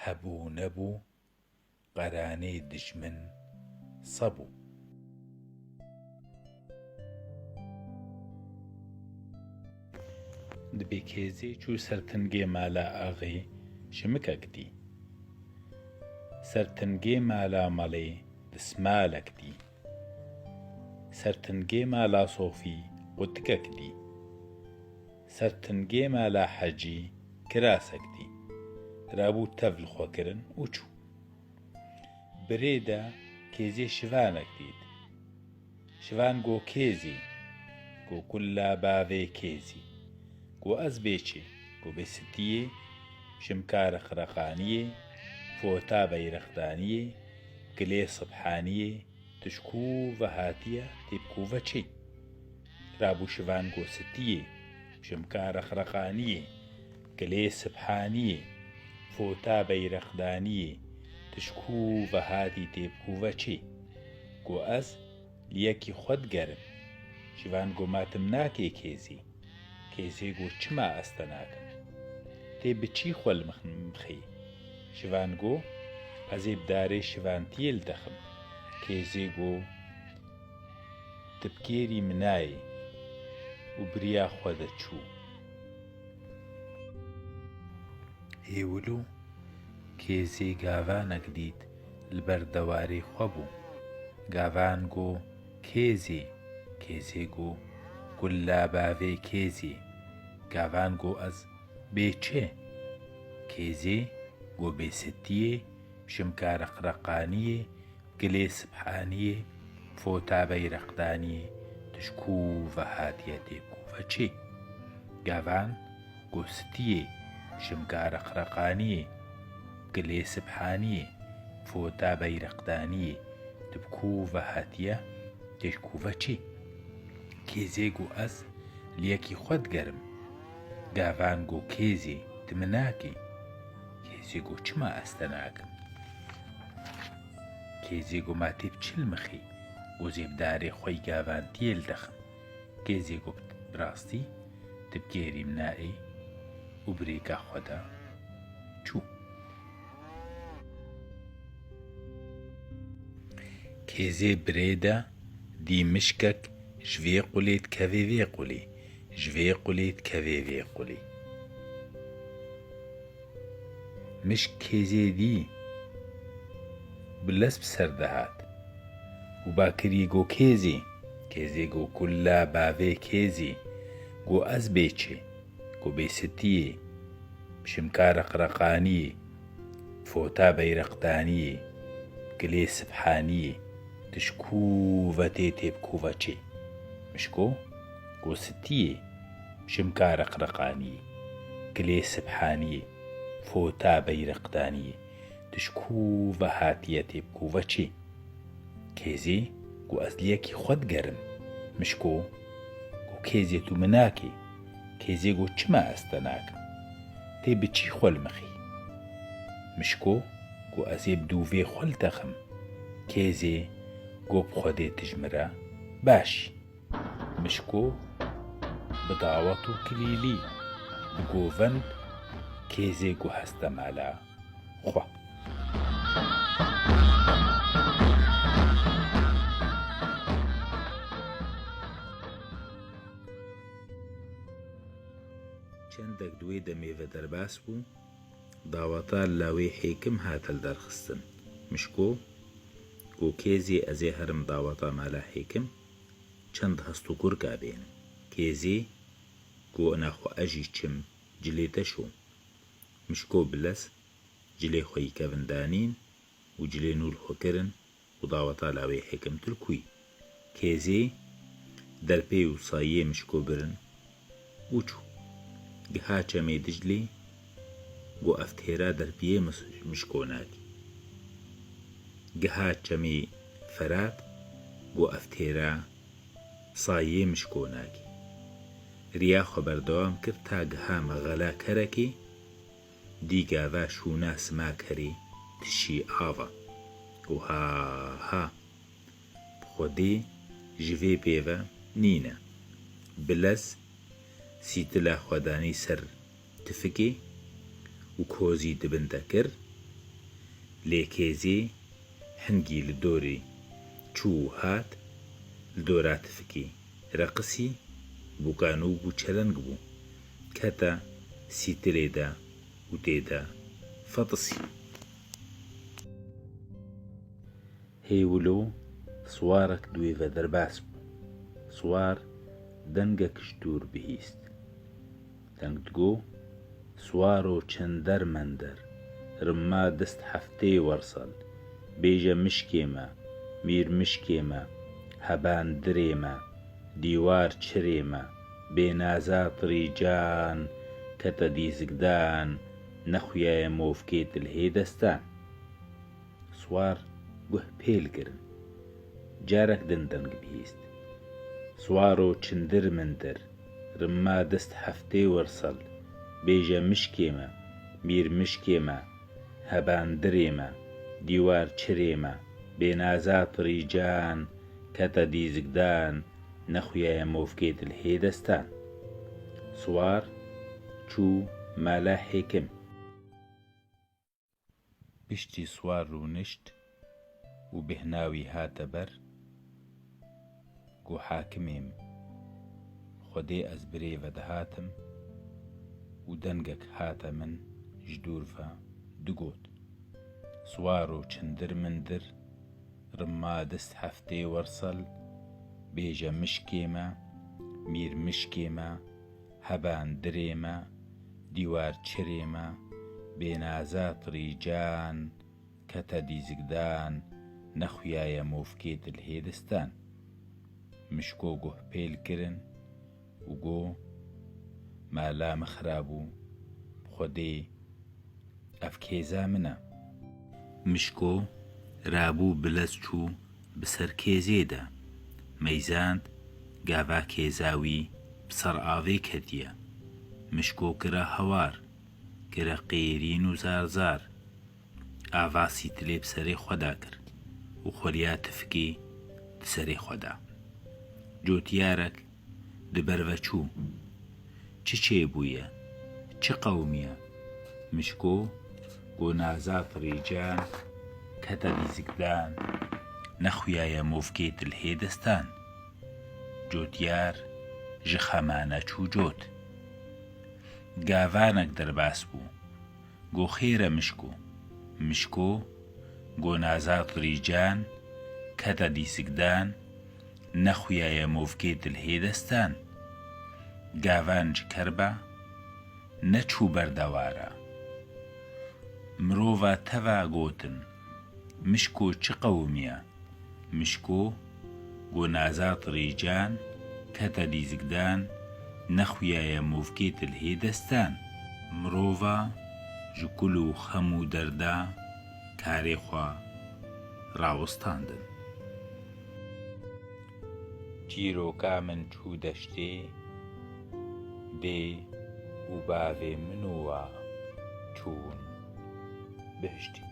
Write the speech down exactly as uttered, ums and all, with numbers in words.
Hebû nebû, qeranê dijmin se bû. Dibê Kêzê çû ser tingê mala axê şimikek dî. Ser tingê mala malê dismalek dî. Ser tingê mala Sofî qutikek dî. Ser tingê mala Hecî kirasek dî. Rabû tev li xwe kirin û çû. Bi rê de Kêzê şivanek dît. Şivan got, "Kêzî." Got, "Kula bavê Kêzî." Got, "Ez bê çi?" Got, "Bê sitiyê, şimka reqreqaniyê, fota beyrexdaniyê, gilê sibhaniyê, tu ji ku ve hatiye, tê bi ku ve çê?" Rabû şivan got, "Sitiyê, şimka reqreqaniyê, gilê sibhaniyê, fota beyrexdaniyê, tu ji ku ve hatî, tê bi ku ve çê?" Got, "Ez li yekî xwe digerim." Şivan got, "Ma tu min nakê Kêzî?" Kêzê got, "Çima ez te nakim? Tê bi çî xwe li min mixî?" Şivan got, "Ez ê bi darê şivantiyê li dexim." Kêzê got, "Tu bi kêrî min nayê." Û bi riya xwe de çû. Hêwilo Kêzê gavanek dît, li ber dewarê xwe bû. Gavan got, "Kêzê." Kêzê got, "Kula bavê Kêzê." Gavan got, "Ez bê çi?" Kêzê got, "Bê sitiyê, şimka reqreqaniyê, gilê sibhaniyê, fota beyrexdaniyê, tu ji ku ve hatiye, tê bi ku ve çê?" Gavan got, "Sitiyê, şimka reqreqaniyê, gilê sibhaniyê, fota beyrexdaniyê, tu bi ku ve hatiye, tê ji ku ve çê?" Kêzê got, "Ez li yekî xwe digerim." Gavan got, "Kêzê, tu min nakî?" Kêzê got, "Çima ez te nakim?" Kêzê got, "Ma tê bi çi li mixî?" Got, "Ez ê bi darê xwe yî gavantiyê li dexim." Kêzê got, "Bi rastî tu bi kêrî min nayê." Û bi rêka xwe de çû. Kêzê bi rê de dî mişkek ji vê qulê dikevê vê qulê, ji vê qulê dikevê vê qulê. Mişk Kêzê dî, bi lez bi ser de hat û ba kirî got, "Kêzê." Kêzê got, "Kula bavê Kêzê." Got, "Ez bê çi?" Got, "Bê sitiyê, şimka reqreqaniyê, fota beyrexdaniyê, gilê sibhaniyê, tu ji ku ve tê, tê bi ku ve çê?" Mişko got, "Sitiyê, şimka reqreqaniyê, gilê sibhaniyê, fota beyrexdaniyê, tu ji ku ve hatiye, tê bi ku ve çê?" Kêzê got, "Ez li yekî xwe digerim." Mişko got, "Kêzê, tu min nakî?" Kêzê got, "Çima ez te nakim? Tê bi çî xwe li mixî?" Mişko got, "Ez ê bi dûvê xwe li te xim." Kêzê got, "Bi Xwedê tu ji min re baş î." Mişko bi dawet û kilîlî, bi govend, Kêzê got, "Heste mala xwe." Çendek di wê demê ve derbas bû, daweta li lawê Hêkim hate lidarxistin. Mişko got, "Kêzê, ez ê herim daweta mala Hêkim, çend hest û kurka bênim." Kêzê got, "Ina xwe ez jî çim cilê te şo." Mişko bi lez cilê xwe yî kevin danîn û cilê nû li xwe kirin û daweta lawê Hêkim tirkûyî. Kêzê derpê û sayiyê Mişko birin û çû. Giha çemê Diclê, got, "Ev têra derpiyê Mis-, Mişko nakî." Giha çemê Ferat, got, "Ev têra sayiyê Mişko nakî." Riya xwe berdewam kir ta giha mexela kerekê, dî gava şûna sima kerê tişî ava. Û ha ha, bi Xwedê ji vê pê ve nîne. Bi lez sîtila xwe danî ser tifikê û kozî di bin de kir, Lê kêzê hingî li dorê çû û hat, li dora tifikê reqisî, bûkanûk û çeleng bû. Kete sîtilê de û tê de fetisî. Hê wilo siwarek di wê ve derbas bû. Siwar dengek ji dûr bihîst. Deng digo, Siwaro çender mender, rimma dist heftê wersel, bêje mişkê me, mîr mişkê me, heban dirê me, dîwar çirê me, bênaza tirîcan, kete dîzikdan, nexuyaye movkê tilhê destan. Siwar guh pêl kirin. Carek din deng bihîst. Siwaro çindir mindir, rimma dist heftê wersel, bêje mişkê me, mîr mişkê me, hebandirê me, dîwar çirê me, bênaza tirîcan, kete dîzikdan, nexuyaye movkê tilhê destan. Siwar çû mala hêkim. Piştî siwar rûnişt û bêhna wî hate ber, got, Hakimê min, Xwedê ez birê ve dihatim û dengek hate min ji dûr ve digot, Siwaro çindir mindir, rimma dist heftê wersel, bêje mişkê me, mîr mişkê me, heban dirê me, dîwar çirê me, bênaza tirîcan, kete dîzikdan, nexuyaye movkê tilhê distan. Mişko guh pêl kirin û got, Mala min xira bû, bi Xwedê ev kêza min e. Mişko rabû bilez çû bi ser kêzê de. Meyzand gava kêza wî bi ser avê ketiye. Mişko kire hewar, kire qêrîn û zarzar. Ava sîtilê bi serê xwe de kir û xweriya tifikê di serê xwe de. Cotiyarek di ber ve çû. Çi çêbûye? Çi qewimiye? Mişko got, Naza tirîcan, kete dîzikdan, nexuyaye movkê tilhê destan. Cotiyar ji xemane çû cot. Gavanek derbas bû. Got, Xêr e Mişko. Mişko got, Naza tirîcan, kete dîzikdan, nexuyaye movkê tilhê destan. Gavan ji kerba neçû ber dewara. Mirova teva gotin, Mişko çi qewimiye? Mişko got, Naza tirîcan, kete dîzikdan, nexuyaye movkê tilhê destan. Mirova ji kul û xem û derda karê xwe rawistandin. Çîroka min çû deştê, dê û bavê min û wa çûn bihiştî.